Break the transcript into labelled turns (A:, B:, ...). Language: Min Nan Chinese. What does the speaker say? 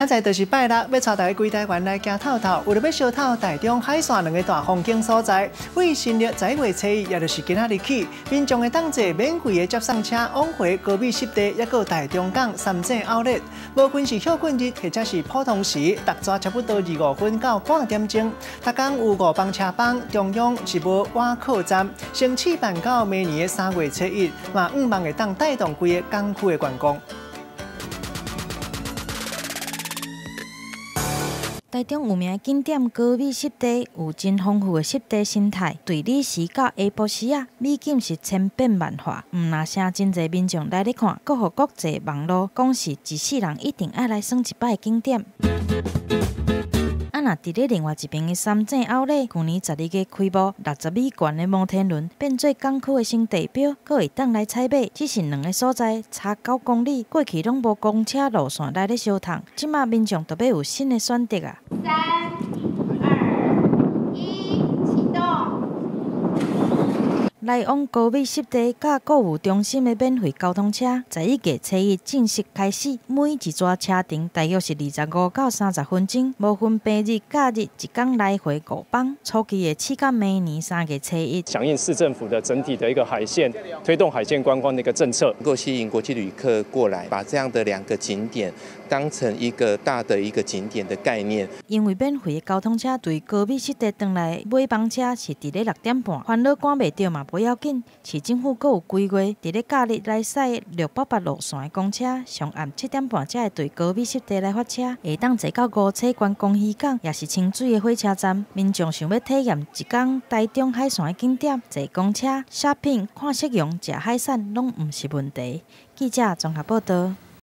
A: 仔載就是拜六，欲帶大家規台灣來行透透，為著欲相透台中海線兩个大風景所在。為新曆11月初1，也就是今仔日起，民眾會當坐免費的接送車往回高美濕地，抑閣有台中港三井奧萊。無論是歇睏日或者是普通時，逐逝差不多25分到半點鐘。逐工有五班車班，中央是無倚靠站。先試辦到明年的3月初1，嘛向望會當帶動規个港區的觀光。
B: 台中有名的景點高美濕地有真豐富的濕地生態，對日時到下晡時仔，美景是千變萬化。毋若啥真濟民眾來咧看，閣予國際網路講是一世人一定愛來耍一擺的景點。啊，若佇咧另外一邊的三井奧萊，舊年12月開幕，60米懸的摩天輪變做港區的新地標，閣會當來採買。只是兩个所在差9公里，過去攏無公車路線來咧相通，這馬民眾就欲有新的選擇啊！
C: 三、二、一，啟動。
B: 來往高美濕地佮購物中心的免費交通車，11月初1正式開始。每一逝車程大約是25到30分鐘，無分平日、假日，一工來回五班。初期會試到明年3月初1。
D: 響應市政府的整體的一個海線推動海線觀光的一個政策，
E: 能夠吸引國際旅客過來，把這樣的兩個景點當成一個大的一個景點的概念。
B: 因為免費的交通車對高美濕地轉來尾班車是佇咧6點半，煩惱趕袂著嘛無要緊。市政府閣有規劃，佇咧假日來駛688路線的公車，上暗7點半才會對高美濕地來發車，會當坐到梧棲觀光漁港，抑是清水的火車站。民眾想欲體驗一工台中海線的景點，坐公車、shopping、看夕陽、食海產，攏毋是問題。記者綜合報導。